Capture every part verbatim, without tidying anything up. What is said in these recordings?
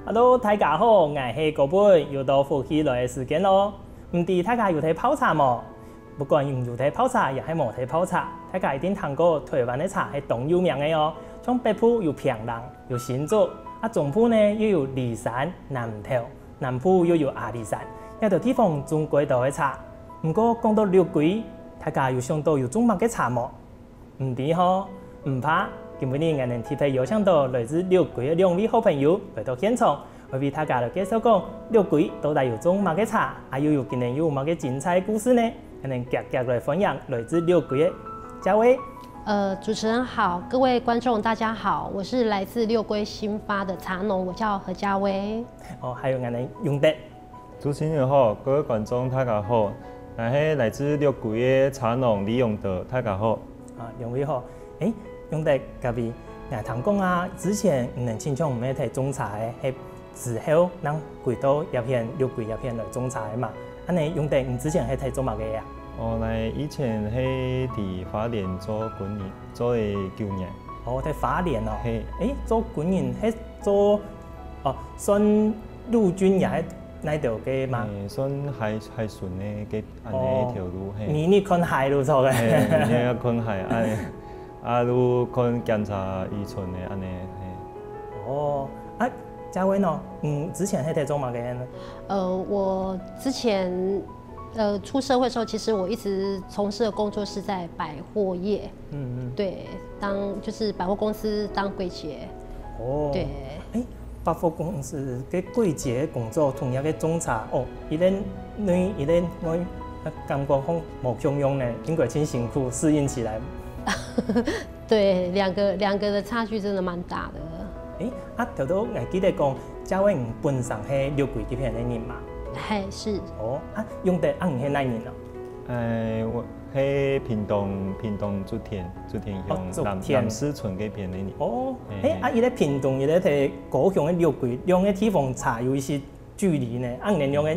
Hello，大家好，𠊎係高本，又到福氣來个時間咯。毋知大家有在泡茶無？不管有在泡茶，也係無在泡茶，大家一定聽過台灣个茶係當有名个哦。像北部有平林，有新竹，啊中部呢又有梨山、南投，南部又有阿里山，這兜地方種蓋多个茶。毋過講到六龜，大家有想到有種麼个茶無？ 毋知吼，毋怕，今晡日𠊎等特別邀請到來自六龜个兩位好朋友來到現場，會為大家來介紹講六龜到底有種麼个茶，啊又有今年有麼个精彩故事呢？𠊎等遽遽來歡迎來自六龜个嘉威。呃，主持人好，各位觀眾大家好，我是來自六龜新發的茶農，我叫何嘉威。哦，還有𠊎等永德。 主持人好，各位觀眾大家好，𠊎係來自六龜个茶農李永德，大家好。啊，兩位好。誒，永德，隔壁，𠊎聽講啊，之前你等親像毋係在種茶个，係之後正歸到這片六龜這片來種茶个嘛。恁呢，永德，你之前係在做麼个啊？哦，𠊎以前係在花蓮做軍人，做了九年。哦，在花蓮哦。係。誒，做軍人係做 哦，算陸軍也係哪兜个嘛？誒，算海海巡个个恁呢一條路，係。你你看海路錯个。係，你要看海，啊，啊，路看檢查漁船个恁呢，係。哦，啊，嘉威呢？嗯，之前係在做麼个呢？呃，我之前呃出社会的时候，其实我一直从事的工作是在百货业，嗯嗯。对，当就是百货公司当柜姐。哦。对。誒，百货公司个柜姐个工作同樣个种茶，哦，一个女，一个外，感觉好無共樣呢，應該真辛苦，适应起来。对，两个两个的差距真的蛮大的。誒，啊，頭頭𠊎記得講，嘉威你本身係六龜這片个人嘛？嘿，是。哦，啊，永德，啊，你係哪人啊？誒，𠊎係屏東屏東竹田竹田鄉南南四村該片个人。哦，誒，啊，一个屏東，一个在高雄个六龜，兩个地方差有一些距離呢，啊，你兩个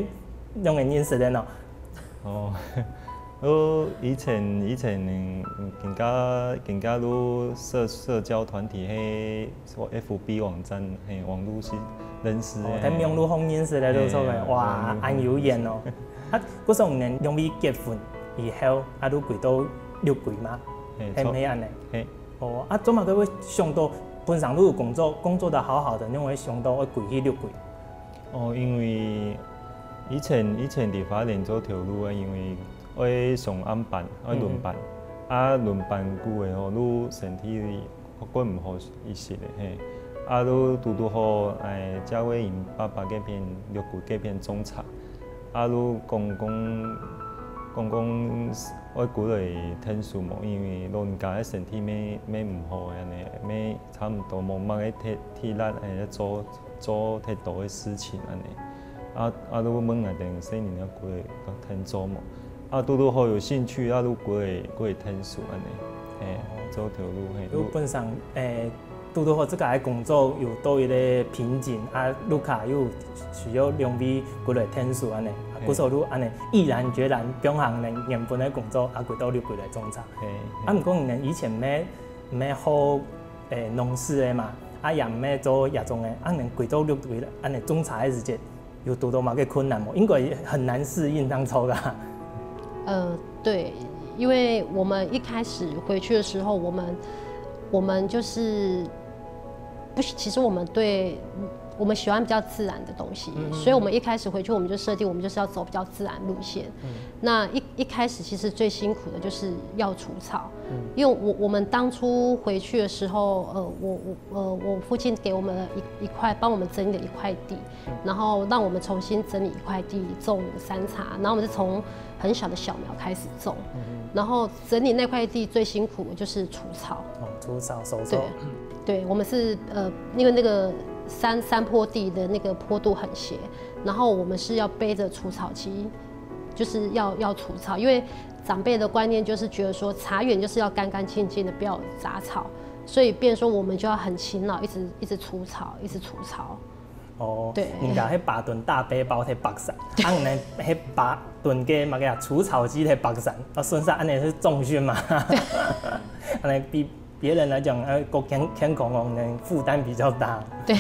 兩个認識个呢？哦，我以前以前更加更加入社社交团体係 FB网站，嘿，网络是认识个。哦，在网络上认识个，就错个，哇，恁有缘哦。啊，故所你两位结婚以后，啊，就归到六龜嘛，嘿，系毋系恁呢？嘿。哦，啊，做么个会想到本身就有工作，工作得好好的，你会想到会归去六龜？哦，因为以前以前在花莲做头路啊，因为爱上暗班，爱轮班，啊，轮班久个吼，就身体 个毋好意思咧，嘿。啊，就拄拄好，哎，嘉威因爸爸該片，六龜該片种茶，啊，就公公公公愛過來𢯭手無，因為老人家个身體乜乜毋好恁呢，乜差毋多無麼个體體力，哎，做做忒多个事情恁呢。啊啊，就問𠊎等細人仔過來𢯭做無？ 啊，拄拄好有興趣，啊，就過來過來𢯭手恁呢，嘿，做頭路，嘿，就本身，誒，拄拄好自家个工作有到一个瓶颈，啊，屋下又需要兩位過來𢯭手恁呢，啊，故所就恁呢毅然决然放下你原本个工作，啊，歸到六龜來種茶。嘿，啊，毋過你以前乜乜好，誒，農事个嘛，啊，也乜做這種个，啊，你歸到六龜恁呢種茶个時節， 有堵到麼个困難無？應該很難適應當初啦。呃，對，因為我們一開始回去的時候，我們我們就是不，其實我們對我們喜歡比較自然的東西，所以我們一開始回去，我們就設定我們就是要走比較自然路線。那一一開始其實最辛苦的就是要除草，因為我我們當初回去的時候，呃，我我呃我父親給我們了一一塊，幫我們整理了一塊地， 然後讓我們重新整理一塊地種山茶，然後我們是從很小的小苗開始種，然後整理那塊地最辛苦的就是除草。哦，除草收对，对，我们是呃，因为那个山山坡地的那个坡度很斜，然后我们是要背着除草机就是要要除草，因为长辈的观念就是觉得说茶园就是要干干净净的，不要有杂草，所以变说我们就要很勤劳，一直一直除草，一直除草。哦，对人家係巴頓大背包係白山，啊，你係巴頓个麼个啊，除草机係白山，啊，顺势恁呢係重训嘛，恁呢比别人来讲，呃，个健健康哦，能负担比较大。对，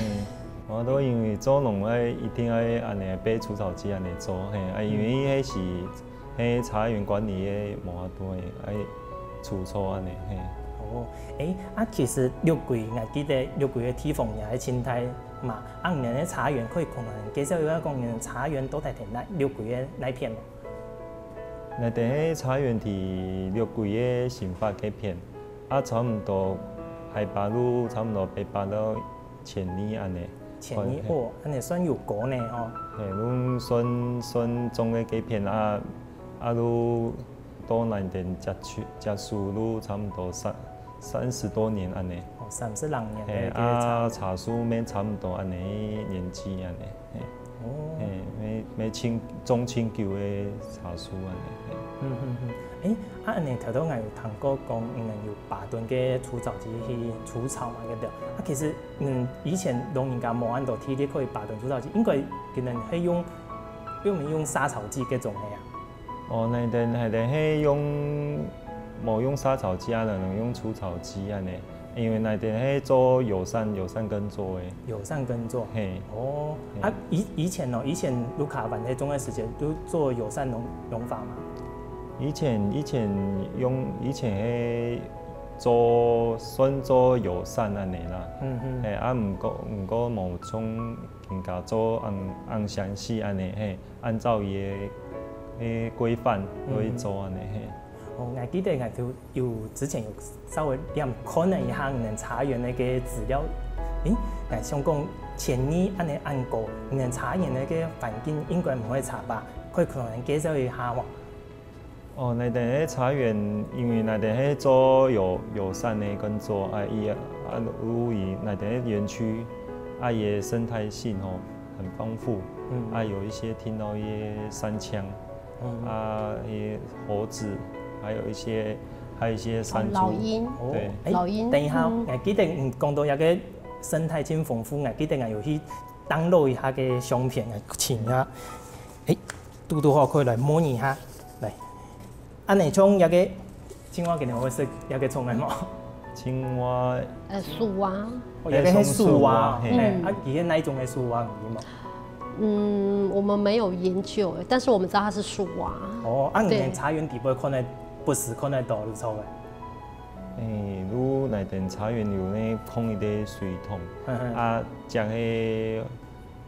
我都因为做农个一定要安尼背除草机安尼做，嘿，啊，因为迄是迄茶园管理个无法度，爱除草安尼，嘿。哦，诶，啊，其实六龜，我记得六龜个地方也係清代嘛，啊，你个茶园可以同人介绍一下，讲你个茶园到底在哪六龜个哪片吗？那等个茶园地六龟个新发个片，啊，差不多海拔路差不多八百到千二安尼。千二哦，安尼算有高呢吼。嘿，拢算算中个个片啊，啊，路到南点结束结束路差不多三三十多年安尼。哦，三十零年嘿，个个啊，茶树面差不多安尼年纪安尼，嘿，哦，嘿，每每千中千久个茶树安尼，嘿。嗯嗯嗯，诶，啊，安尼头头我有听过讲，你们有巴顿个除草机去除草嘛，对不对？啊，其实，嗯，以前老人家无恁多体力可以巴顿除草机，应该可能系用，用用杀草剂个种个啊。哦，那等那等系用，无用杀草机啊，能用除草机安尼，因为那等系做友善友善耕作诶。友善耕作。嘿，哦，嘿啊，以以前哦，以前卢卡班在种个时间都做友善农农法嘛。以前以前用以前系做算做友善安尼啦。嗯嗯。嘿，啊，毋过毋过无像人家做按按详细安尼，嘿，按照伊个个规范去做安尼，嘿。哦，我记得我就有之前有稍微点看了一下你们茶园那个资料，诶，我想讲千二安尼按过，你们茶园那个环境应该不会差吧？可以可能介绍一下吗？哦，那等个茶园，因为那等个做友友善的耕作，啊，伊啊，路以那等个园区，啊，伊个生态性吼很丰富，嗯啊，有一些听到一些山羌，嗯啊，一些猴子，还有一些还有一些哦山猪，老鹰，哦对诶老鹰等一下，嗯我记得你讲到那个生态真丰富，我记得我有去 download 一下个相片，请啊，诶，嘟嘟好可以来模拟一下，来，安尼从那个青蛙给你会识那个虫来吗？青蛙，呃，树蛙。哦，那个是树蛙，嘿嘿，嗯啊，伊个哪一种的树蛙，你有吗？嗯，我们没有研究，但是我们知道它是树蛙。哦，啊，你对们茶园底部看得不时看得到，就错了。诶，如那等茶园有那空一个水桶，嗯嗯啊，将那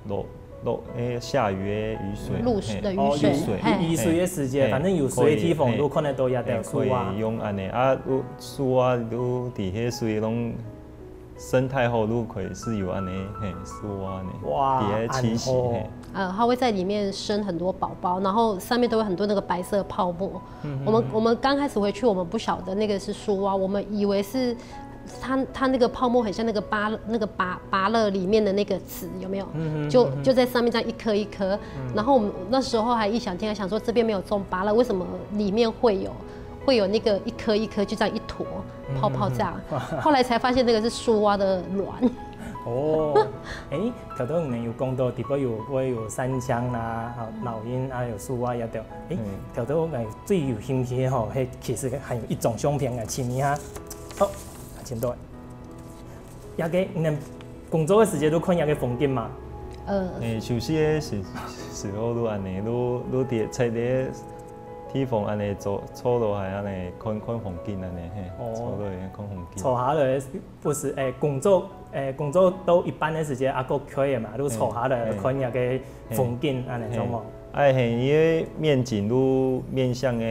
落落那下雨的雨水，露水嘿的雨哦，水有雨水，嘿雨水的时间，嘿反正有水的地方可以都看得到，也嘿得树蛙可以。用安尼啊，如树蛙如底下水拢生态好，如可以是有安尼，嘿，树蛙呢，哇底下栖息，安好嘿。呃，它会在里面生很多宝宝，然后上面都有很多那个白色泡沫。我们我们刚开始回去，我们不晓得那个是树蛙，我们以为是它它那个泡沫很像那个芭那个芭芭乐里面的那个籽，有没有？就就在上面这样一颗一颗，然后我们那时候还异想天开，想说这边没有种芭乐，为什么里面会有会有那个一颗一颗就这样一坨泡泡这样？后来才发现那个是树蛙的卵。哦，诶，头头你们有讲到，底部有会有山羌啦，啊，老鹰啊，有树蛙也得。诶，嗯头头我最有兴趣的吼，嘿，其实还有一种相片啊，请你哈。好，请到。那个你们工作的时间都看那个风景嘛？呃，诶，休息的时时候，都安尼，都都在在个地方安尼坐坐落来安尼看看风景安尼，嘿，哦坐落来看风景。坐下来不是，诶，工作，诶，工作到一半的时间，啊，过开的嘛，都坐下来嗯看那个风景，安尼种哦。哎嘿，因为面景都面向个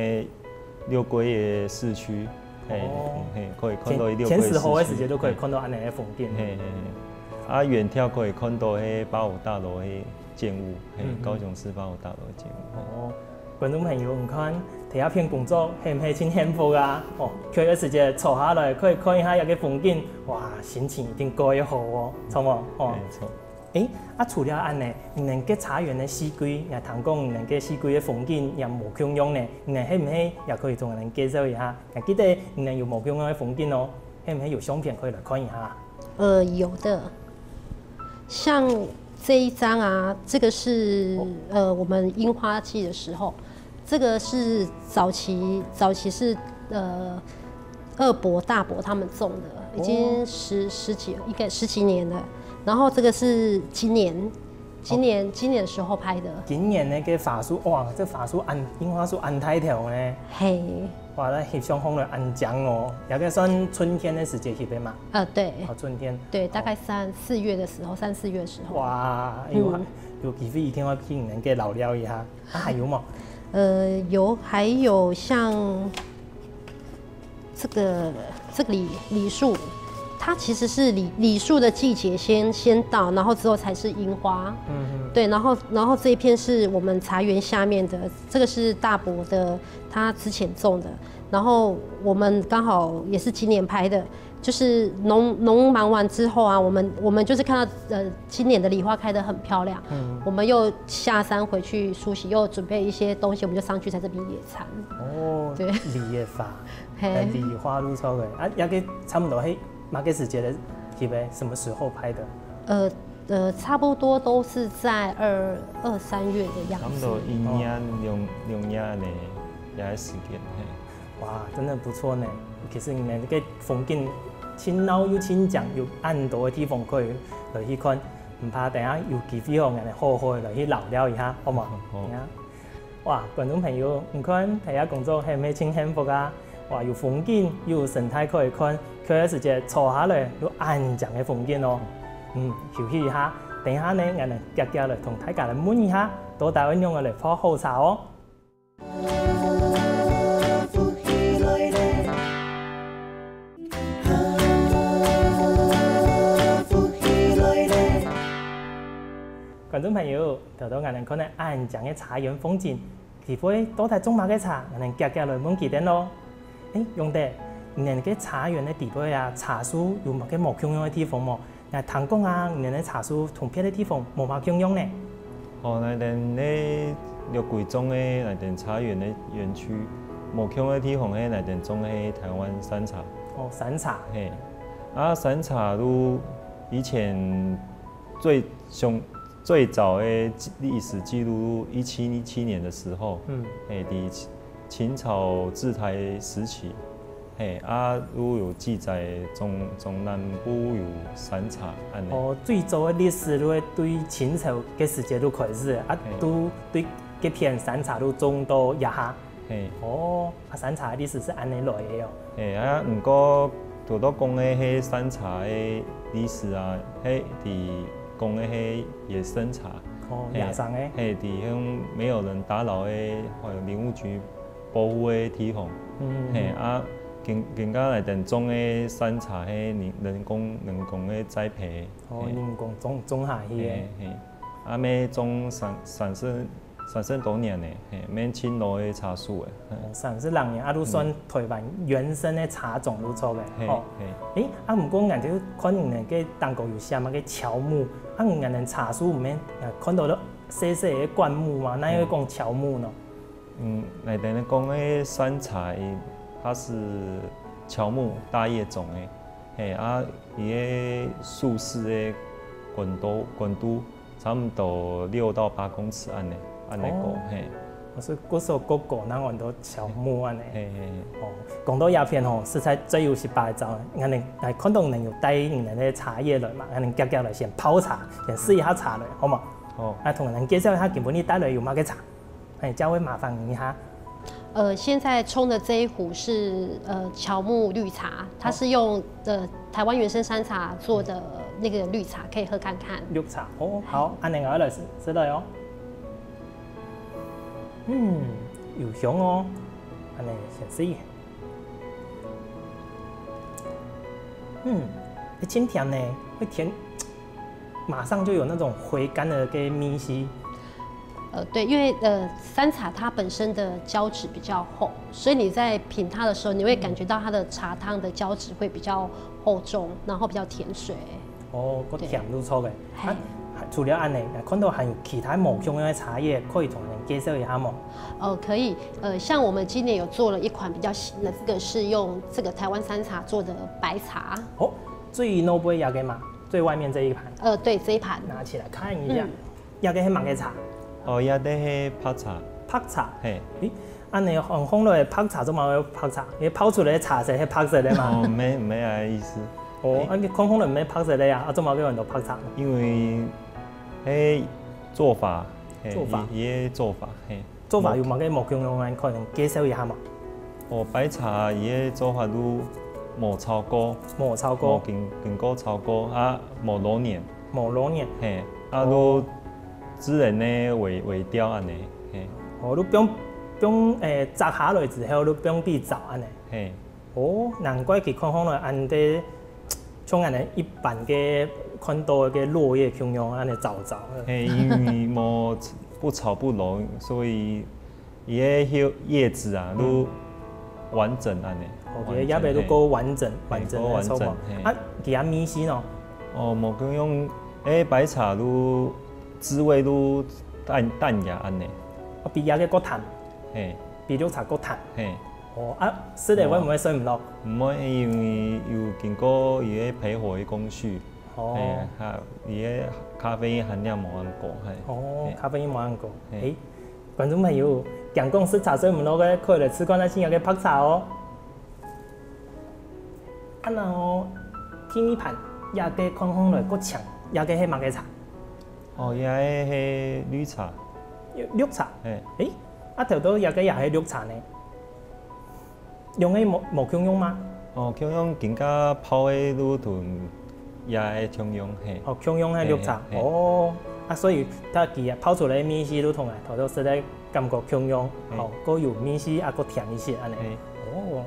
六龟的市区，嘿，哦嘿，可以看到六天龟市区。时候的时间都可以看到安尼的风景。嘿嘿嘿。啊，远眺可以看到迄八五大楼迄建物，嘿，嗯嗯高雄市八五大楼的建物。哦，观众朋友，你看，在遐片工作，是毋是真幸福啊？哦，开个时间坐下来，可以看一下遐个风景，哇，心情一定过好哦，错无？哦没，错。誒，啊，除了恁呢，你等个茶園个四季，𠊎聽講你等个四季个風景也無共樣呢，你等係毋係也可以同𠊎等介紹一下？𠊎記得你等有無共樣个風景哦，係毋係有相片可以來看一下？呃，有的，像這一張啊，這個是呃我們櫻花季的時候，這個是早期早期是呃二伯大伯他們種的，已經十十幾應該十幾年了。然後這個是今年，今年今年時候拍的。今年个花樹，哇，這花樹恁櫻花樹恁大條呢。嘿，哇，該翕相看來恁靚哦，這個算春天个時節翕个嘛？呃，對哦，春天。對，大概三四月的時候，三四月的時候。哇，有有機會一定愛去你等个遶尞一下。啊，還有無？呃，有，還有像這個這個李李樹，它其實是李李樹的季節先先到，然後之後才是櫻花。嗯嗯。對，然後然後這一片是我們茶園下面的，這個是大伯的，他之前種的，然後我們剛好也是今年拍的。就是農農忙完之後啊，我們我們就是看到呃今年的梨花開得很漂亮，嗯，我們又下山回去梳洗，又準備一些東西，我們就上去在這邊野餐。哦，對，梨个花，嘿，梨花露出个，啊，這個差不多係麼个時節个翕个？什麼時候拍的？呃呃，差不多都是在二二三月的樣子。差不多一年兩兩年个也時間，嘿。哇，真的不錯呢！其實你等个風景盡鬧又盡靚，有恁多个地方可以來去看。毋怕等下有機會吼，𠊎等好好來去遶尞一下，好無？好。哇，觀眾朋友，你看大家工作係毋係盡幸福啊？哇，有風景，又有生態可以看，開个時節坐下來，有恁靚个風景哦。嗯，休息一下，等一下呢，𠊎等遽遽來同大家來問一下，到底愛仰仔來泡好茶哦。觀眾朋友，頭頭𠊎等看到恁靚个茶園風景，佢背到底種麼个茶？𠊎等遽遽來問佢等咯。誒，永德，你等个茶園个底背啊，茶樹有麼个無共樣个地方無？ 𠊎聽講啊，你等个茶樹同別个地方無麼共樣呢。哦，𠊎等个六龜種个𠊎等茶園个園區，無共个地方係𠊎等種个係台灣山茶。哦，山茶。嘿，啊，山茶就以前最上最早个歷史記錄，一七一七年的時候，嗯，嘿，在清朝治台時期， 嘿，啊，就有記載中中南部有山茶恁呢。哦，最早个歷史就係對清朝个時節就開始，啊，就對該片山茶就種到這下。嘿，哦，啊，山茶个歷史係恁呢來个哦。嘿，啊，毋過頭頭講个係山茶个歷史啊，係在講个係野生茶。哦，野生个。嘿，在該種沒有人打擾个林務局 保護个地方。嗯，嘿，啊，今今下𠊎等種个山茶係人人工人工个栽培。哦，人工種種下去个。嘿，啊，愛種三三十三十多年呢，嘿，愛盡老个茶樹个。哦，三十零年，啊，就算台灣原生个茶種就著个。哦，嘿，啊，毋過𠊎就看你等个頂高有寫麼个喬木，啊，你等茶樹毋係看到了細細个灌木嘛，哪會講喬木呢？ 嗯，𠊎等講个山茶，佢係喬木大葉種个，嘿，啊，佢个樹勢个寬度寬度差毋多六到八公尺恁呢，恁呢高，嘿。哦，所以故所个高，正安到喬木恁呢。嘿嘿。哦，講到這片吼，實在最有一把招，𠊎等來看到你等有帶你等个茶葉來嘛，𠊎等遽遽來先泡茶，先試一下茶來，好無？好。來同𠊎等介紹一下今晡日帶來有麼个茶。 哎，再會麻煩你一下。呃，現在沖的這一壺是呃喬木綠茶，它是用呃台灣原生山茶做的那個綠茶，可以喝看看。綠茶哦，好，恁呢𠊎來試試來哦。嗯，有香哦，恁呢先試。嗯，會盡甜呢，會甜，馬上就有那種回甘的个味緒。 呃，對，因為呃，山茶它本身的膠質比較厚，所以你在品它的時候，你會感覺到它的茶湯的膠質會比較厚重，然後比較甜水。哦，較甜就著个。啊，除了恁呢，看到還有其他無共樣个茶葉，可以同人介紹一下無？哦，可以。呃，像我们今年有做了一款比较新的，这个是用这个台湾山茶做的白茶。哦，最後背這个嘛，最外面這一盤，呃，对，这一盤。拿起來看一下，這个係麼个茶？哦，這个係白茶，白茶。嘿。咦，恁呢看看來白茶做麼个白茶？你泡出來个茶色係白色个嘛？哦，無無啊意思，哦，啊你看看來毋係白色个啊，啊做麼个有很多白茶？因為，嘿，做法，嘿，做法伊伊个做法，嘿，做法有麼个無共樣，可能介紹一下嘛？哦，白茶伊个做法都無炒過，無炒過無，經經過炒過啊，無老年，無老年。嘿，啊都自然个微微調恁呢，嘿，哦，都放放誒摘下來之後，都放畀燥恁呢。嘿，哦，難怪佢看看來恁个，像恁呢一般个看到个落葉共樣恁呢燥燥。嘿，因為無不炒不老，所以伊个葉葉子啊都完整恁呢。哦，佢个葉仔都夠完整，完整个做法。夠完整嘿啊，佢个味緒呢？哦，無共樣，誒，白茶都滋味都淡淡雅恁呢，哦，比這个較淡，嘿比綠茶較淡。嘿，哦，啊，食了會毋會睡毋落？毋會因為有經過伊个焙火个工序，哦嘿，，哈，伊个咖啡因含量無恁高，嘿。哦嘿，咖啡因無恁高。嘿誒，觀眾朋友，驚講食茶睡毋落个，可以來試看下新个白茶哦。啊，然後第二盤，這个看看來較青，這个係麼个茶？哦，這个係綠茶，綠茶。嘿，誒，啊，頭到這个也係綠茶呢？用个無無共樣嗎？哦，共樣更加泡个都同這个共樣，嘿。哦，共樣係綠茶。嘿嘿哦，啊，所以佢个泡出來个味緒都同啊頭到食个感覺共樣，嘿哦，較有味緒啊，較甜一些恁呢。嘿，哦，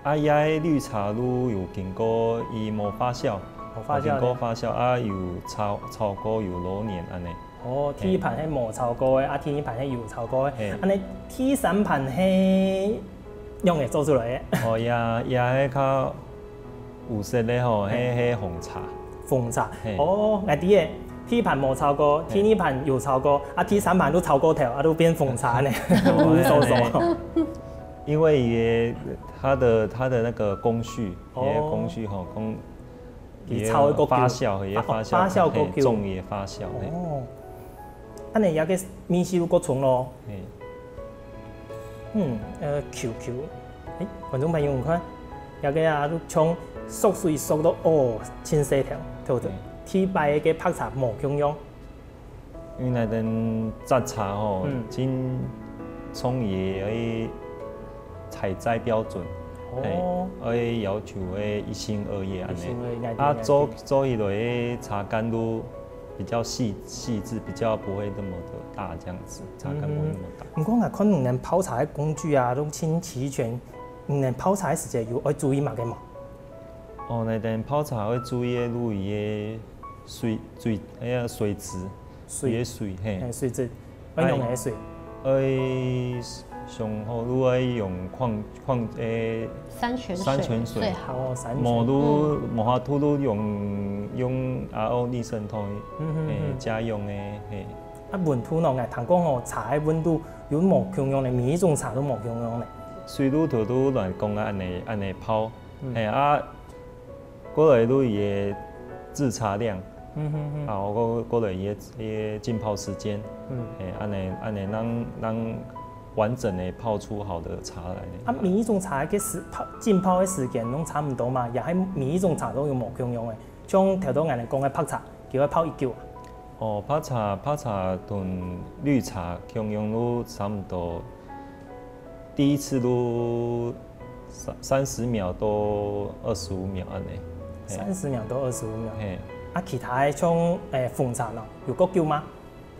啊，這个綠茶都有經過伊無發酵，無發酵有經過呢。發酵啊，有炒炒過有老年恁呢。哦，第一盤係無炒過个，啊，第二盤係有炒過个，嘿恁呢第三盤係用个做出來个。哦，也也係較有色个吼，嘿係係紅茶。紅茶。嘿哦，𠊎知个，第一盤無炒過，嘿第二盤有炒過，啊，第三盤都炒過頭，啊，都變紅茶呢，無所所。因為伊个它的它的那個工序，哦伊个工序吼，講佢炒个較久發酵，伊个發酵，發酵較久嘿種伊个發酵，嘿。哦，恁呢這个味緒又較重咯。嘿。嗯，呃，Q Q，誒，觀眾朋友你看，這个啊，都像縮水縮到哦，真細條，對不對？嗯第一擺个白茶無共樣。因為𠊎等摘茶吼，嗯真從伊个採摘標準，哦嘿，愛要求个一心二意恁一心二意呢。，𠊎知，啊，𠊎知做做起來个茶乾都比較細細緻，比較不會那麼的大，這樣子，茶乾不會那麼大。毋過𠊎看你等泡茶个工具啊，都真齊全。你等泡茶个時節有愛注意麼个無？哦，𠊎等泡茶會注意个就係个水水，哎呀，水質，水伊个水，嘿誒，，水質，愛用个水。愛上好就愛用礦礦誒山泉水山泉水最好。哦，山泉。無就無法度就用用R O逆滲透，嗯嗯嘿，嗯。家用个，嘿。啊，溫度呢？𠊎聽講吼，茶个溫度有無共樣呢，每一種茶都無共樣呢。水就頭拄來講啊，恁呢恁呢泡，嗯嘿啊，過來就伊个製茶量，嗯哼哼。啊，過過來伊个伊个浸泡時間，嗯。嘿，恁呢恁呢讓讓完整的泡出好的茶來呢。啊，每一種茶个時泡浸泡个時間攏差毋多嘛，也係每一種茶都有無共樣个。像頭拄𠊎等講个白茶，佢愛泡幾久啊？哦，白茶白茶同綠茶共樣都差毋多，第一次都三三十秒到二十五秒恁呢。嘿三十秒到二十五秒。嘿，啊，其他个像誒紅茶呢，有較久嗎？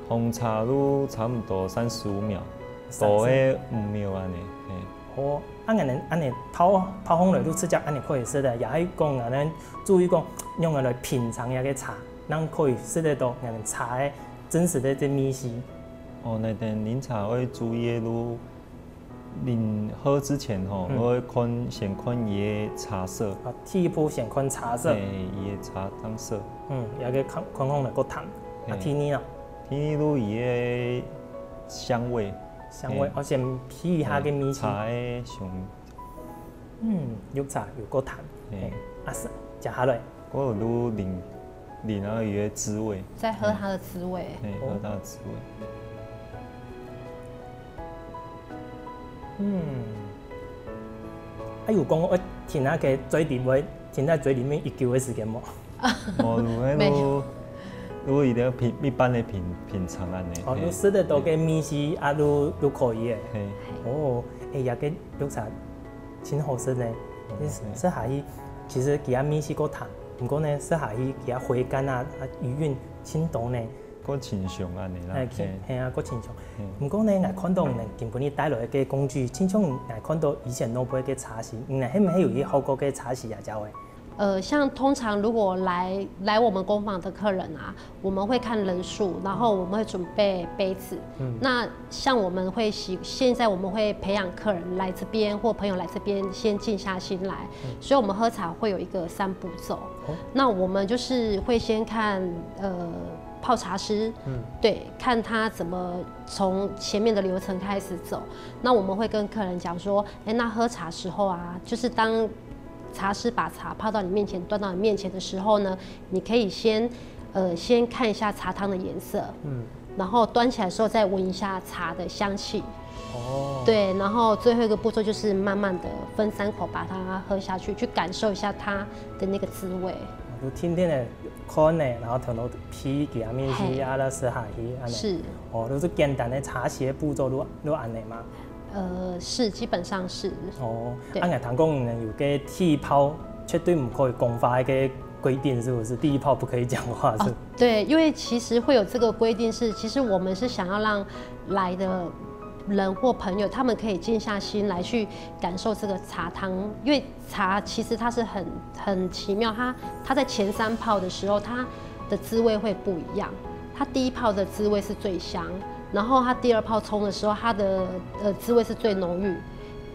紅茶都差毋多三十五秒，三十到个五秒恁呢。嘿。哦，啊，恁呢恁呢泡泡紅來都直接恁呢可以食个，也係講恁呢注意講用个來品嚐一个茶，咱可以食得到恁呢茶个真實个這味緒。哦，𠊎等啉茶愛注意个就，啉好之前吼，嗯愛看先看伊个茶色，啊，第一步先看茶色。嘿，伊个茶湯色。嗯，也个看看看來較淡。啊，第二呢？第二就佢个香味，香味，嘿。哦，先鼻一下个味緒。嘿，茶个香味。嗯，綠茶有夠淡。嘿。嘿，啊，是，接下來。我有就啉，啉啊佢个滋味。再喝它的滋味。嘿，哦。喝它的滋味。嗯。啊，有講會停啊个嘴裡，會停在嘴裡面已久个時間無？無，就，沒有。就一定要品，一般个品，品嘗恁呢。哦，嘿。就食得到个味緒啊，就，就可以个。嘿。哦，哎呀，這綠茶真好食呢。嗯，你食下去，其實佢个味緒較淡，毋過呢，食下去佢个回甘啊，啊，餘韻真多呢。 較清爽恁呢啦，哎，嘿。嘿啊，較清爽。嗯。毋過呢，𠊎看到呢，今晡日帶來个工具，親像𠊎看到以前老輩个茶匙，你呢，係毋係有一學過个茶匙啊，佳慧？呃，像通常如果來，來我們工坊的客人啊，我們會看人數，然後我們會準備杯子。嗯。那像我們會習，現在我們會培養客人來這邊，或朋友來這邊先靜下心來，嗯。所以我們喝茶會有一個三步驟。哦。那我們就是會先看，呃， 泡茶師，嗯。對，看他怎麼從前面的流程開始走。那我們會跟客人講說，哎，那喝茶時候啊，就是當茶師把茶泡到你面前，端到你面前的時候呢，你可以先，呃，先看一下茶湯的顏色，嗯。然後端起來的時候再聞一下茶的香氣。哦。對，然後最後一個步驟就是慢慢地分三口把它喝下去，去感受一下它的那個滋味。就定定仔看呢，然後頭腦鼻佢个味緒啊，嘿。然後食下去，恁呢。是。哦，就係簡單个茶匙个步驟，就，就恁呢嘛。呃，是，基本上是。哦，對。啊，𠊎聽講呢，有个第一泡絕對毋可以講話个規定，是不是？第一泡不可以講話，是？哦，對，因為其實會有這個規定是，其實我們是想要讓來的人或朋友，他們可以靜下心來去感受這個茶湯，因為茶其實它是很，很奇妙，它，它在前三泡的時候，它的滋味會不一樣。它第一泡的滋味是最香，然後它第二泡沖的時候，它的，呃，滋味是最濃郁。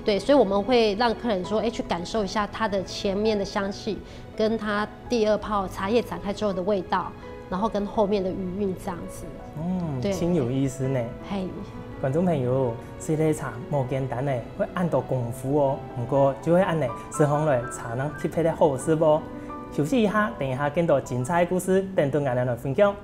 對，所以我們會讓客人說，哎，去感受一下它的前面的香氣，跟它第二泡茶葉展開之後的味道，然後跟後面的餘韻這樣子。嗯，對。真有意思呢。嘿。觀眾朋友，水梨茶無簡單呢，愛恁多功夫哦。毋過就係恁呢，食起來茶湯特別个好食哦。休息一下，等一下更多精彩故事，等等𠊎等來分享。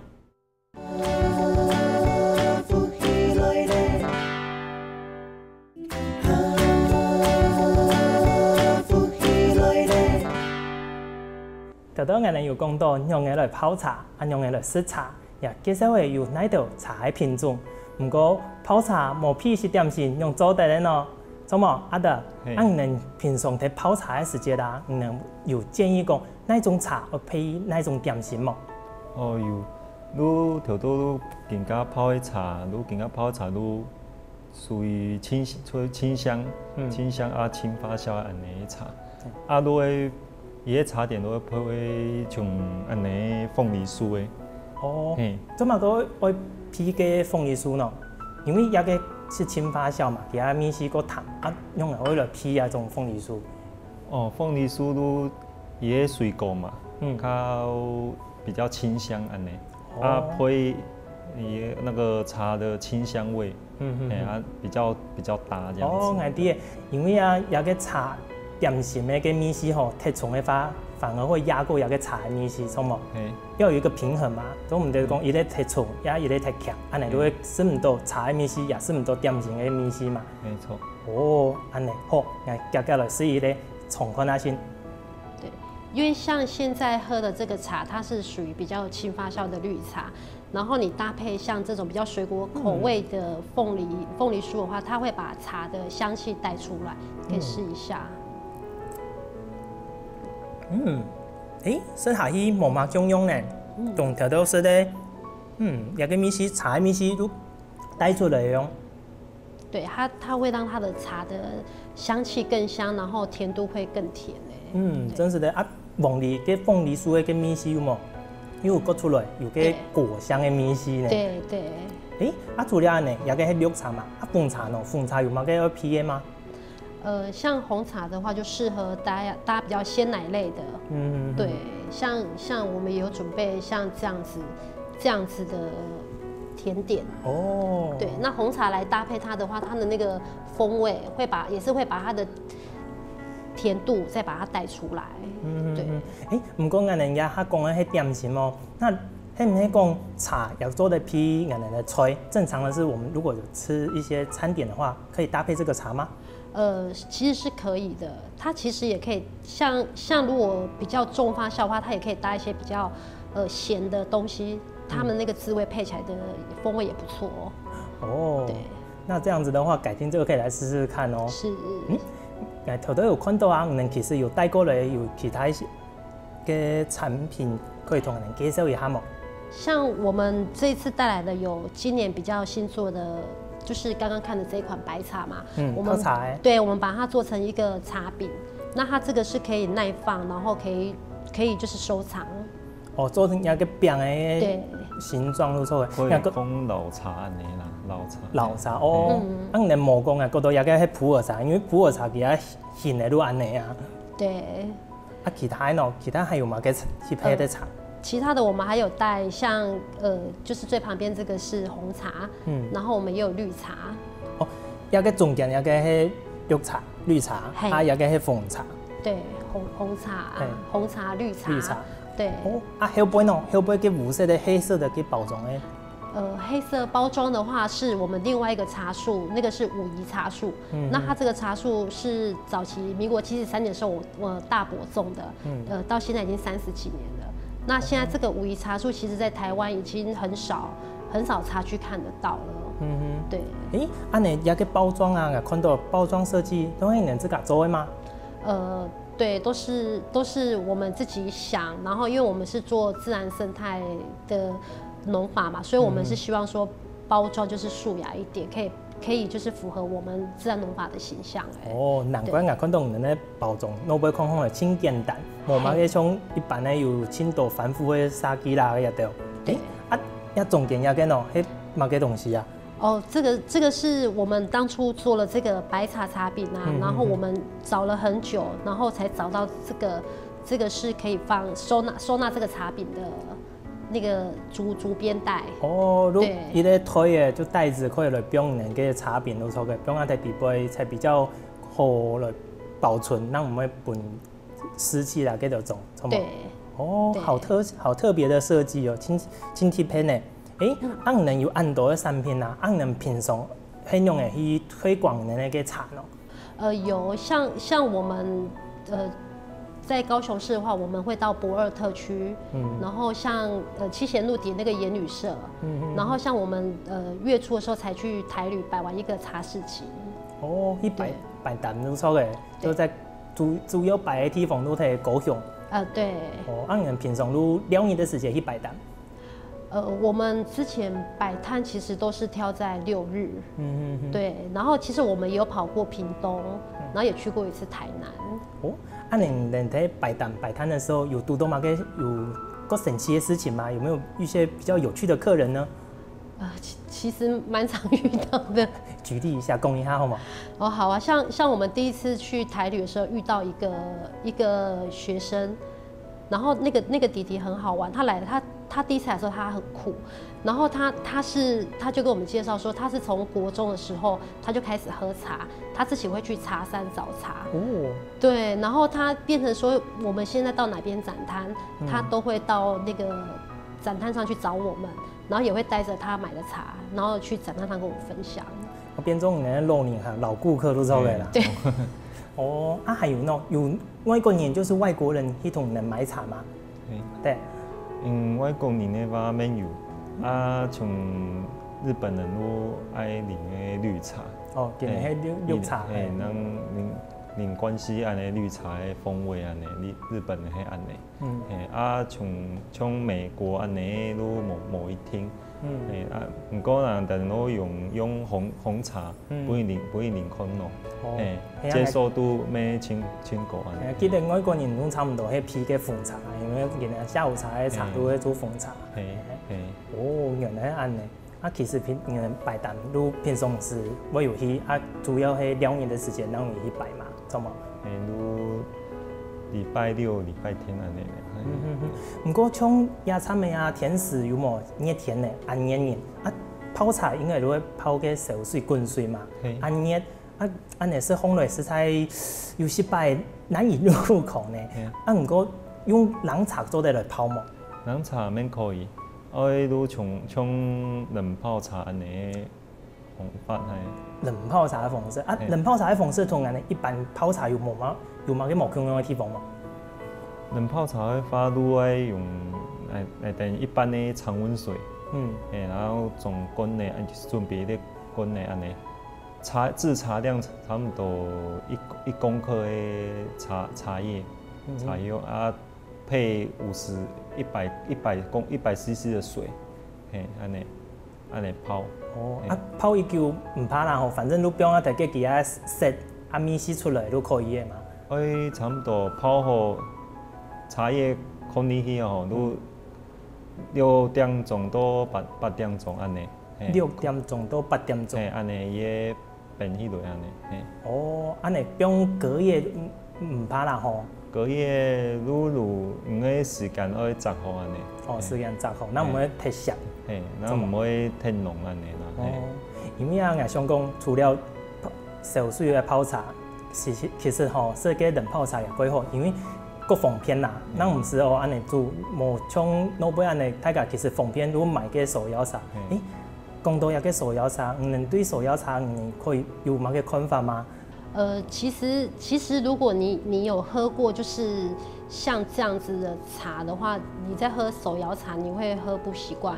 頭頭𠊎等有講到仰仔來泡茶，啊仰仔來食茶，也介紹了有哪兜茶个品種。毋過泡茶無配食點心，仰做得个呢？著無，阿德？嘿。啊你等平常在泡茶个時節啊，你等有建議講哪種茶愛配哪種點心無？哦，有，就頭頭就今下泡个茶，就今下泡个茶就 屬於清，屬於清香，嗯。清香啊，輕發酵恁呢个茶。嗯。啊，就會，佢个茶點就會配像恁呢鳳梨酥个。哦，嘿。做麼个愛配个鳳梨酥呢？因為這个係輕發酵嘛，佢个味緒較淡，啊仰會來配這種鳳梨酥？哦，鳳梨酥就佢个水果嘛，嗯。較比較清香恁呢。 啊，哦。配你那個茶的清香味，嗯，嗯，哎，嗯。啊，比較，比較搭這樣子。哦，𠊎知了，因為啊，這个茶點心个个味緒吼，忒重个話，反而會壓過這个茶个味緒，著無？嘿。要有一個平衡嘛，總毋得講一个忒重，也一个忒強，恁呢就會食毋到茶个味緒，也食毋到點心个味緒嘛。沒錯。哦，恁呢，好，𠊎遽遽來試一个，嚐看啊先。對。 因為像現在喝的這個茶，它是屬於比較輕發酵的綠茶，然後你搭配像這種比較水果口味的鳳梨，嗯。鳳梨酥的話，它會把茶的香氣帶出來，可以試一下。嗯。嗯，誒，食下去無麼共樣呢，嗯。同頭頭食个，嗯，這个味緒，茶个味緒都帶出來哦。 對，它，它會讓它的茶的香氣更香，然後甜度會更甜欸。嗯，對。真係个啊，鳳梨，个鳳梨酥个个味緒有無？又有覺出來，有个，對。果香个味緒呢。對，對。誒，啊，除了恁呢，這个係綠茶嘛，啊，紅茶呢？紅茶有麼个愛配个嗎？呃，像紅茶的話，就適合搭，搭比較鮮奶類的。嗯，嗯，嗯。對，像，像我們有準備像這樣子，这样子的甜点。哦，对，那红茶来搭配它的话，它的那个风味会把，也是会把它的甜度再把它带出来。嗯，对，嗯，哎，毋过𠊎等也較講个係點心哦，那係毋係講茶也做得配𠊎等个菜？正常的是，我们如果有吃一些餐点的话，可以搭配这个茶吗？呃，其实是可以的。它其实也可以像像如果比较重发酵的话，它也可以搭一些比较呃咸的东西，它们那个滋味配起来的风味也不错哦。哦，对，那这样子的话，改天这个可以来试试看哦。是，嗯，哎，头头有看到啊，你们其实有带过来有其他一些个产品，可以同我们介绍一下吗？像我们这一次带来的有今年比较新做的，就是刚刚看的这一款白茶嘛。嗯，我们泡茶欸。对，我们把它做成一个茶饼，那它这个是可以耐放，然后可以可以就是收藏。哦，做成一个饼的对，形状，不错的。可以讲老茶安尼啦，老茶。老茶哦，嗯，啊，你的目光啊，觉得也个系普洱茶，因为普洱茶其他形的都安尼啊。对。啊，其他的呢？其他还有吗？个其他的茶？其他的我们还有带像呃，就是最旁边这个是红茶，嗯，然后我们也有绿茶。哦，也个中间也个系绿茶、绿茶，嘿，啊，也个系红茶。对，红红茶啊，嘿，红茶、绿茶，绿茶。对。哦，啊，后背呢？后背个乌色的、黑色的个包装的。呃，黑色包装的话是我们另外一个茶树，那个是武夷茶树。嗯，那它这个茶树是早期民国七十三年的时候我，我大伯种的，嗯，呃，到现在已经三十几年了。那现在这个武夷茶树其实在台湾已经很少很少茶区看得到了。嗯哼，对。诶，安尼这个包装啊，看到包装设计都是你们自家做的吗？呃，对，都是都是我们自己想，然后因为我们是做自然生态的农法嘛，所以我们是希望说包装就是素雅一点，可以可以就是符合我们自然农法的形象。哎，哦，难怪啊，看到你们的包装，那会看看了，真简单，无嘛个像一般的有真多繁复的设计啦，也对。对。诶，啊，也中间也个喏，迄么个东西啊？ 哦，这个这个是我们当初做了这个白茶茶饼啊，嗯，然后我们找了很久，然后才找到这个这个是可以放收纳收纳这个茶饼的那个竹竹编袋。哦，如一个推的就袋子可以来放恁个茶饼，都错个，放在底背才比较好来保存，让我们本湿气啦，给到种，错吗？对。哦，对，好特好特别的设计哦，挺挺特别呢。 诶，恁能有恁多个产品啊，恁能平常係仰个去推广你个茶呢？呃，有像像我们呃，在高雄市的话，我们会到駁二特区，嗯，然后像呃七贤路底那个盐旅社，嗯，然后像我们呃月初的时候才去台旅摆完一个茶市集。哦，一百百单不错个，就在主主要摆的地方都在高雄。呃，对。哦，恁能平常都两日的时间去摆单？ 呃，我们之前摆摊其实都是挑在六日，嗯嗯嗯，对，然后其实我们也有跑过屏东，然后也去过一次台南。哦，啊，你你在摆摊摆摊的时候，有堵到哪个有个神奇的事情吗？有没有一些比较有趣的客人呢？啊，其其实蛮常遇到的。举例一下，讲一下好吗？哦，好啊，像像我们第一次去台旅的时候，遇到一个一个学生， 然后那个那个弟弟很好玩，他来了，他他第一次来的时候他很酷，然后他他是他就跟我们介绍说，他是从国中的时候他就开始喝茶，他自己会去茶山找茶。哦，对，然后他变成说我们现在到哪边展摊，他都会到那个展摊上去找我们，然后也会带着他买的茶，然后去展摊上跟我们分享。哦，变成你的老人哈，老顾客都知道的啦。对，哦，啊，还有喏，有外国人，就是外国人去同你们买茶吗？ 对，嗯，外国人个话没有，啊，像日本人都爱啉个绿茶。哦，今日个绿绿茶，哎，能啉啉关西安尼绿茶个风味安尼，日日本个系安尼。嗯，嘿，啊，像像美国安尼都无无一定。嗯，嘿，啊，毋过人但都用用红红茶，嗯，不一定不一定看咯。哦，嘿，接受度没清清高安尼。记得外国人都差不多系配个红茶，因为今日下午茶个茶都会做红茶。嘿嘿，哦，原来安尼。 啊，其实平嗯摆摊都平常时我有去，啊，主要系两日的时间让你去摆嘛，知道吗？哎，都禮拜六、禮拜天恁樣咧。毋過像夜茶个啊，天時有無熱天呢？恁熱人啊，泡茶應該就會泡个燒水滾水嘛，恁熱啊，恁樣食起來實在有時擺難以入口呢。啊，毋過用冷茶做得來泡無？冷茶乜可以，愛就像像冷泡茶恁樣。 方法係。冷泡茶个方式啊，冷泡茶个方式同𠊎等一般泡茶有無嘛有麼个無共樣个地方無？冷泡茶个話，就愛用來來等一般个常溫水，嗯，誒，然後裝罐仔，準備一個罐仔恁樣，茶製茶量差不多一一公克个茶茶葉，茶葉啊，配五十一百一百公一百cc个水，嘿，恁樣。 恁樣泡。哦，啊，泡已久毋怕啦吼，反正你放啊，大概佢啊色啊味緒出來就可以个嘛。愛差不多泡好茶葉放入去吼，就六點鐘到八八點鐘恁樣。六點鐘到八點鐘。嘿，恁樣佢 冰起來恁樣，嘿。哦，恁樣放隔夜毋怕啦吼。隔夜就就你个時間愛擇好恁樣。哦，時間擇好，那毋會忒澀。嘿，那毋會忒濃恁樣啦。哦，因為啊，𠊎想講，除了燒水个泡茶，其實其實吼，食个冷泡茶也蓋好，因為蓋方便啦。那毋使哦，恁樣煮，無像外背恁樣，大家其實方便就買个手搖茶。誒， 講到這个手搖茶，你等對手搖茶，你可以有麼个看法嗎？呃，其实其实如果你你有喝过就是像这样子的茶的话，你在喝手摇茶你会喝不习惯，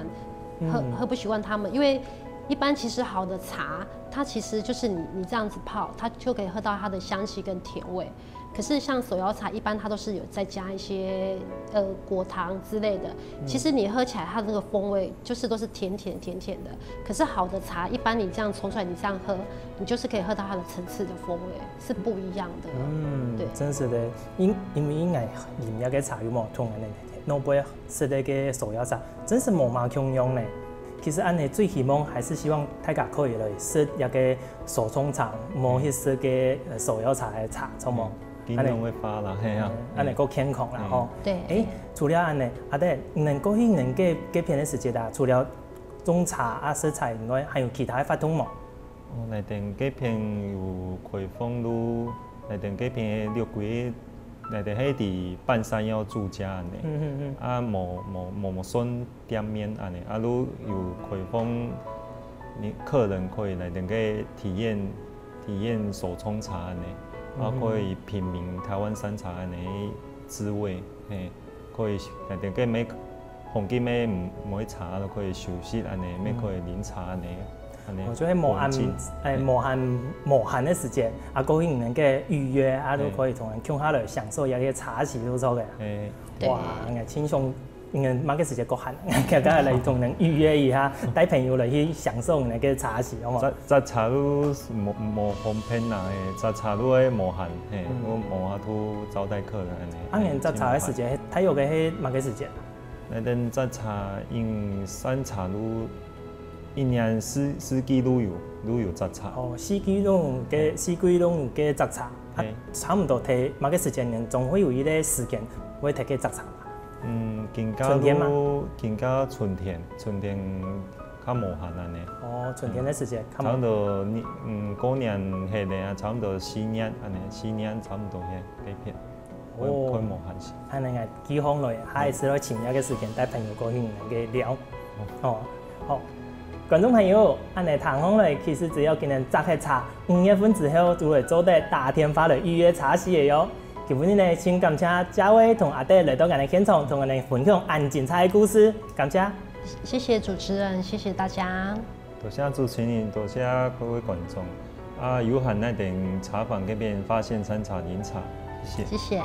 喝喝不习惯它们，因为一般其实好的茶，它其实就是你你这样子泡，它就可以喝到它的香气跟甜味。 可是像手摇茶，一般它都是有再加一些呃果糖之类的。其实你喝起来，它的那个风味就是都是甜甜甜甜的。可是好的茶，一般你这样冲出来，你这样喝，你就是可以喝到它的层次的风味，是不一样的。嗯，对，真是的，因因为应该饮料个茶有冇同人家那杯吃那个手摇茶，真是冇嘛共样呢。其实安尼最希望还是希望大家可以来食一个 手冲茶，无去食个手摇茶个茶，错无？金融个花啦，嘿啊，安尼个健康啦吼。对，诶，除了安尼，阿德，你过去你个个片个时节啊，除了种茶啊食茶以外，还有其他个活动无？哦，来等个片有开放路，来等个片六个，来等迄个半山腰住家安尼，啊，无无无无算 店面安尼，啊，如有开放，你客人可以来等个体验体验手冲茶安尼，啊，可以品茗台湾山茶安尼滋味，嘿，可以来等个每风景每每茶都可以休息安尼，每可以啉茶安尼，安尼。我觉得无限，诶，无限无限个时间，啊，过去你能个预约，啊，都可以同人共下来享受一个茶席，都错个。诶，哇，轻松。 应该么个时节过寒，刚刚来同人预约一下，带朋友来去享受你个茶席，好吗？这这茶路无无方便啦，嘿，这茶路个无限，嘿，我无法度招待客人安尼。啊，你这茶个时节，太有个是么个时节？那等这茶因山茶路一年四四季都有都有这茶。哦，四季都有个四季都有个这茶，啊，差不多睇么个时间，总会有一个时间会睇个这茶。 嗯，更加春天嘛，更加春天，春天较无限安尼。哦，春天个时节，差不多，嗯，过年系列啊，差不多四月安尼，四月差不多系该片，哦，快无限时。安尼个几好嘞，下一次来请一个时间带朋友过去个聊。哦，好，观众朋友，安尼谈好嘞，其实只要今天摘个茶，五月份之后就会做得打电话来预约茶席个哟。 今晡日呢，先感谢嘉威同阿德来到𠊎等现场，同𠊎等分享恁精彩个故事，感谢。谢谢主持人，谢谢大家。多谢主持人，多谢各位观众。啊，有閒來等茶房該片發現山茶飲茶，謝謝。謝謝。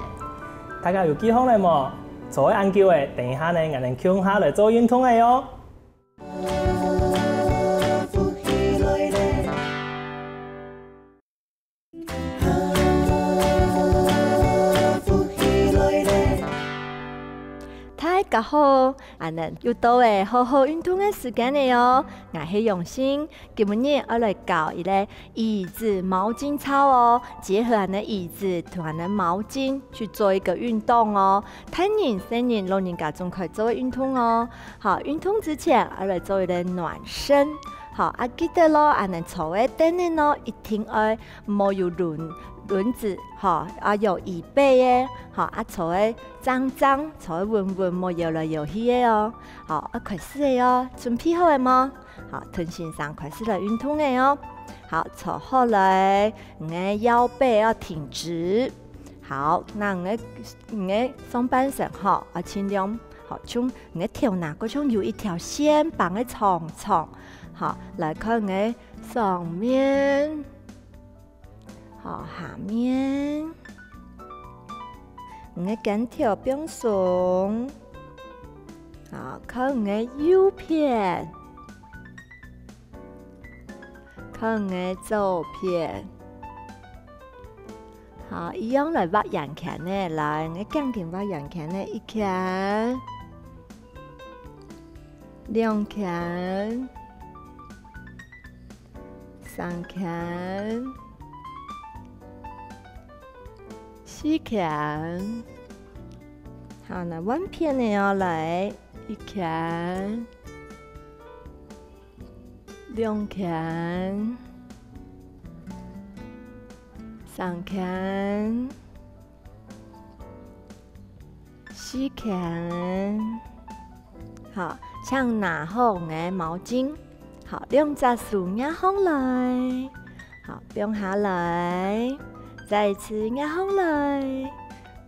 大家有記好了無？坐恁久个，等一下呢，𠊎等共下來做運動个喲。 大大家好，恁呢又到了好好運動个時間了哦。𠊎係永新，今晡日愛來教一個椅子毛巾操哦，結合恁呢椅子同恁呢毛巾去做一個運動哦。大人、細人、老人家總可以做个運動哦。好，運動之前愛來做一個暖身。好，啊，記得咯，恁呢坐个凳仔哦，一定愛莫有輪輪子，吼，啊有椅背个，吼，啊坐个正正，坐个穩穩，莫搖來搖去个哦。好，啊開始了哦，準備好了無？好，同先生開始來運動了哦。好，坐好來，你个腰背要挺直。好，該你个你个上半身吼，啊盡量，好，像你个頭那个像有一條線，放个長長，好，來看你个上面。 好，下面，你个肩頭放鬆，好，看你个右片，看你个左片，好，一樣來畫圓圈仔，來，你个頸根畫圓圈仔，一圈，兩圈， 三圈、四圈。好，該換片仔哦，來，一圈、兩圈、三圈、 四圈。好，請拿好你个毛巾。好，兩隻手擎䟘來。好，放下來。再一次擎䟘來。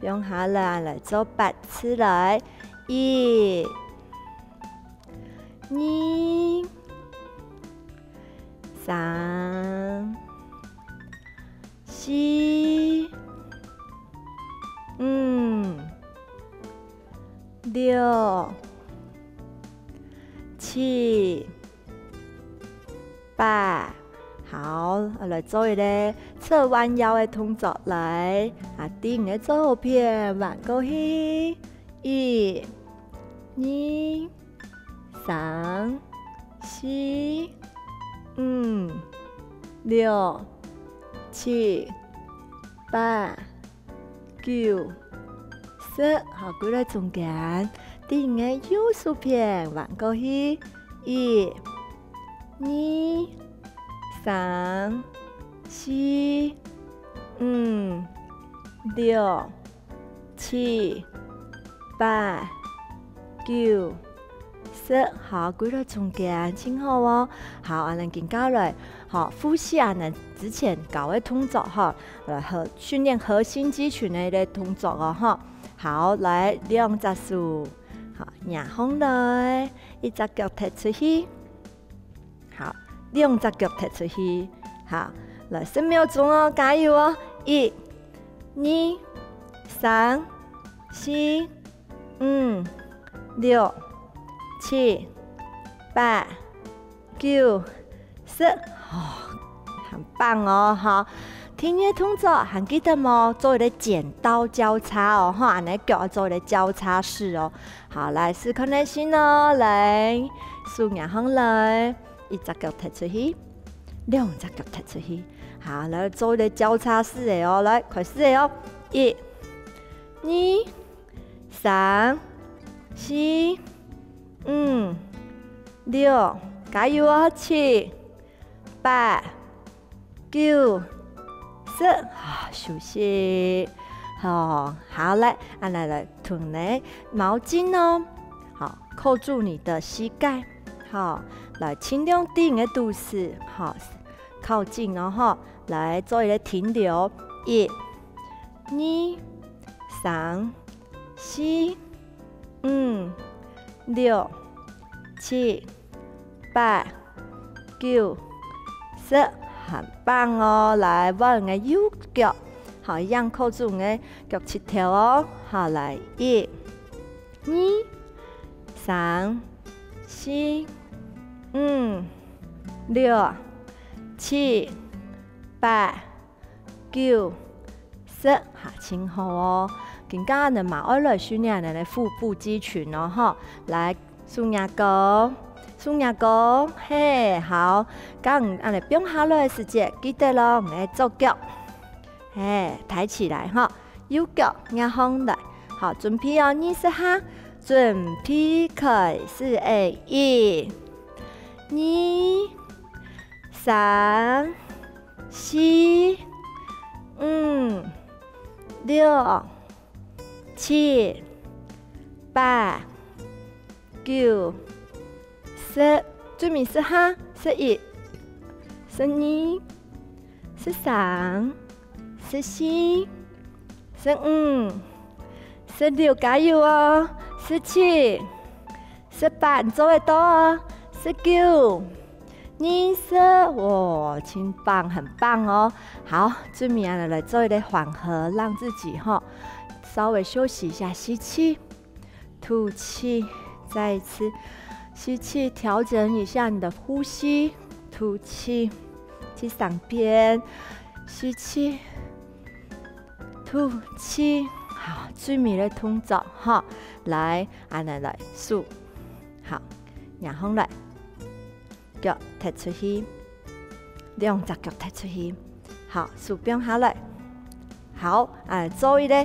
放下來，來做八次來。一、二、三、 四、五、六、七、八。好，來做一個側彎腰个動作，來，啊，對你个左片彎過去，一、二、 三、四、五、六、七、八、九、十，好，歸來中間，對你个右手片彎過去，一、二、三、四、五、六、 七、八、九、十，好，歸來中間，盡好哦。好，恁呢緊過來，好，複習恁呢之前教个動作吼，來合，訓練核心肌群个一個動作哦，吼。好，來，兩隻手，好，擎䟘來，一隻腳踢出去。 好，兩隻腳踢出去。好，來，十秒鐘哦，加油哦！一、二、三、四、五、六、七、八、九、十。哦，很棒哦，哈！第二動作還記得無？做一個剪刀交叉哦，哈，恁呢腳做一個交叉式哦。好，來，試看看先哦，來，手擎䟘來。 一隻腳踢出去，兩隻腳踢出去。好，來做一個交叉式个哦，來，開始个哦。一、二、三、四、五、六，加油哦！七、八、九、十，好，休息。好，好，來，恁呢來同你毛巾哦，好，扣住你的膝蓋。 好，來，盡量對你个肚臍，好，靠近哦，吼。來，做一個停留。一、二、三、四、五、六、七、八、九、十，很棒哦。來，換你个右腳，好，一樣扣住你个腳膝頭哦。好，來，一、 二、三、四、五、六、七、八、九、十，好，盡好哦。今下呢嘛愛來訓練恁呢腹部肌群哦，吼。來，手擎高，手擎高，嘿，好。當恁呢放下來个時節，記得咯，你个左腳，嘿，抬起來吼，右腳擎䟘來。好，準備哦，二十下，準備開始，欸，一、二、三、四、五、六、七、八、九、十，最尾十下，十一、十二、十三、十四、十五、十六，加油哦！十七、十八，你做得到哦！十九、二十，哇，真棒，很棒哦！好，最尾啊，來做一個緩和，讓自己吼稍微休息一下，吸氣，吐氣，再一次吸氣，調整一下你的呼吸，吐氣。第三遍，吸氣，吐氣。好，最尾个動作哈，來，恁呢來手，好，擎䟘來，腳踢出去，兩隻腳踢出去，好，手放下來，好，啊，做一個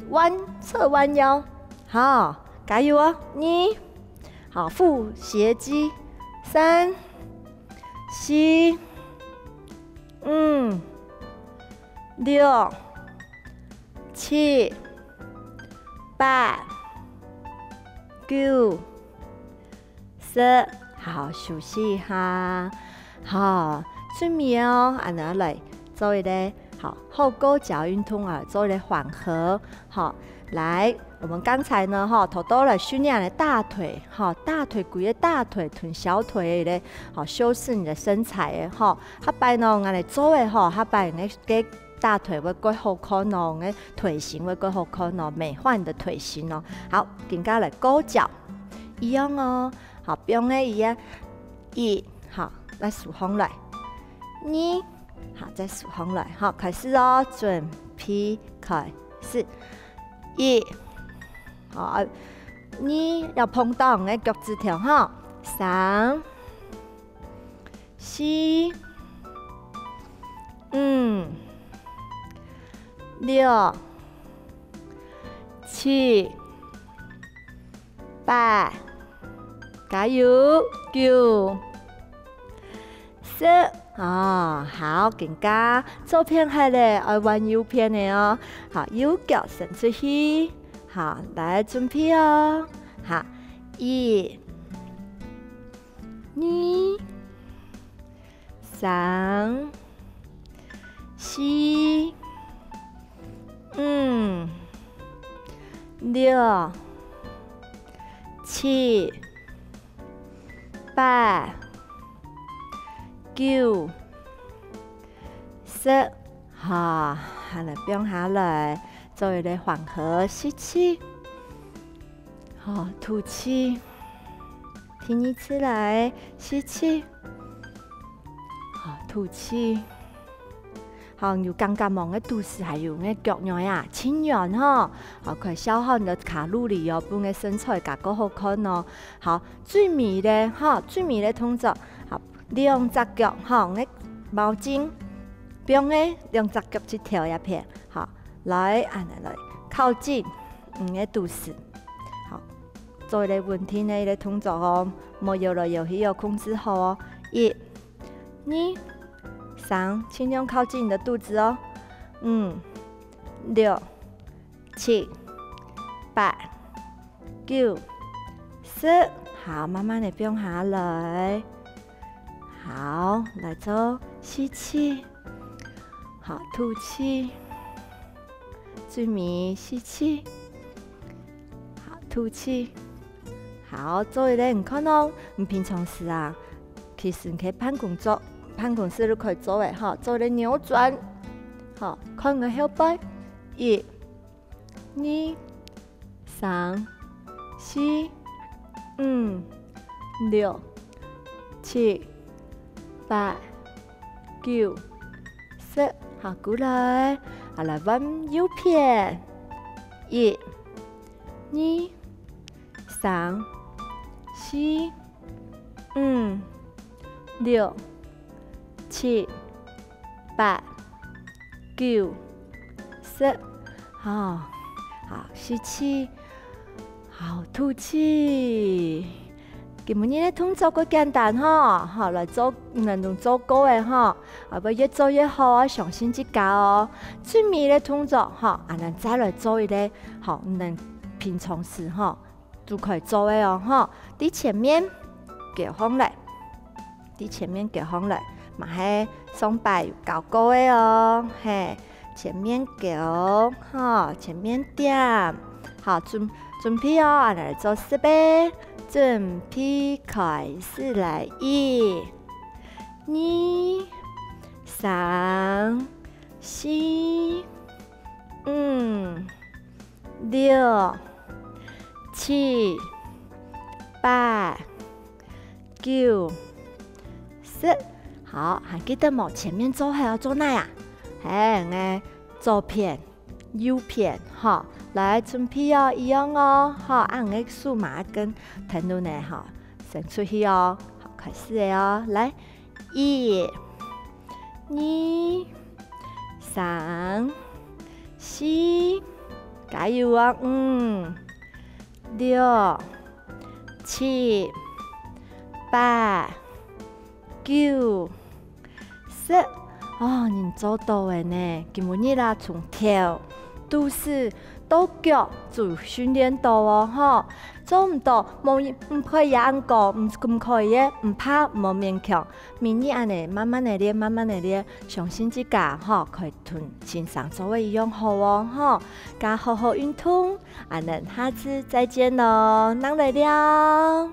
彎，側彎腰，好，加油哦，二，好，腹斜肌，三、四、五、六、七、八、九、十，好，休息一下。好，最尾哦，恁呢來做一個，好，後勾腳運動啊，做一個緩和。好，來，我們剛才呢，哈，頭到來訓練个大腿，哈，大腿，規個大腿同小腿个，好，修飾你的身材个，哈。下擺呢，恁呢做个，哈，下擺你个大腿會較好看哦，你个腿型會較好看哦，美化你的腿型哦。好，今下來勾腳，一樣哦。 好，放个一樣，一，好，來手䟘來，二，好，再手䟘來，好，開始哦，準備開始，一，好，二，要碰到你个腳趾頭哈，三、四、五、六、七、 八，加油，九、十。哦，好，今下左片歇咧，愛換右片个哦。好，右腳伸出去。好，來，準備哦。好，一、二、三、四、五、六、七、八、九、十。好，還來放下來，做一個緩和，吸氣。好，吐氣。第二次來，吸氣。 好，吐氣。好，有感覺無？你个肚屎還有你个腳䘆啊，盡軟吼。好，可以消耗你的卡路里哦，分你个身材較過好看哦。好，最尾咧，吼，最尾个動作，好，兩隻腳，吼，你个毛巾，放个兩隻腳趾頭這片，好，來，恁呢來靠近你个肚屎，好，做一個穩定个一個動作哦，莫搖來搖去哦，控制好哦。一、 二、三，盡量靠近你的肚子哦。五、六、七、八、九、十。好，慢慢的放下來。好，來做吸氣。好，吐氣。最尾吸氣。好，吐氣。 好，做一個你看哦，你平常時啊，其實你可以辦公桌、辦公室都可以做个哈，做一個扭轉，好，看你个後背，一、二、三、四、五、六、七、八、九、十，好，過來，好，來換右片。一、二、三、四、五、六、七、八、九、十。好，好，吸氣，好，吐氣。今晡日个動作較簡單吼，好，來做，你等做過个吼，啊，會越做越好哦，相信自家哦。最尾个動作吼，啊，咱再來做一個，好，你等平常時吼， 就可以做个哦，吼。在前面，勼䟘來，在前面勼䟘來，嘛係上擺有教過个哦，嘿，前面勼，吼，前面點，好，準，準備哦，啊，來做示範，準備開始來，一、二、三、四、五、六、七、八、九、十。好，還記得無？前面做好愛做哪啊？嘿，𠊎左片、右片，吼，來準備哦，一樣哦，吼，啊，𠊎个手嘛跟跈等呢，吼，伸出去哦。好，開始个哦，來，一、二、三、四，加油哦！五、六、七、八、九、十。哦，你做到个呢！今晡日啦，從頭、肚屎到腳就訓練到哦，吼！做毋到，無，毋可以恁講，毋，毋可以个，毋怕，莫勉強。 每日恁呢慢慢个練，慢慢个練，相信自家吼，可以同先生做个一樣好哦，吼。加好好運動，恁呢下次再見囉，正來尞。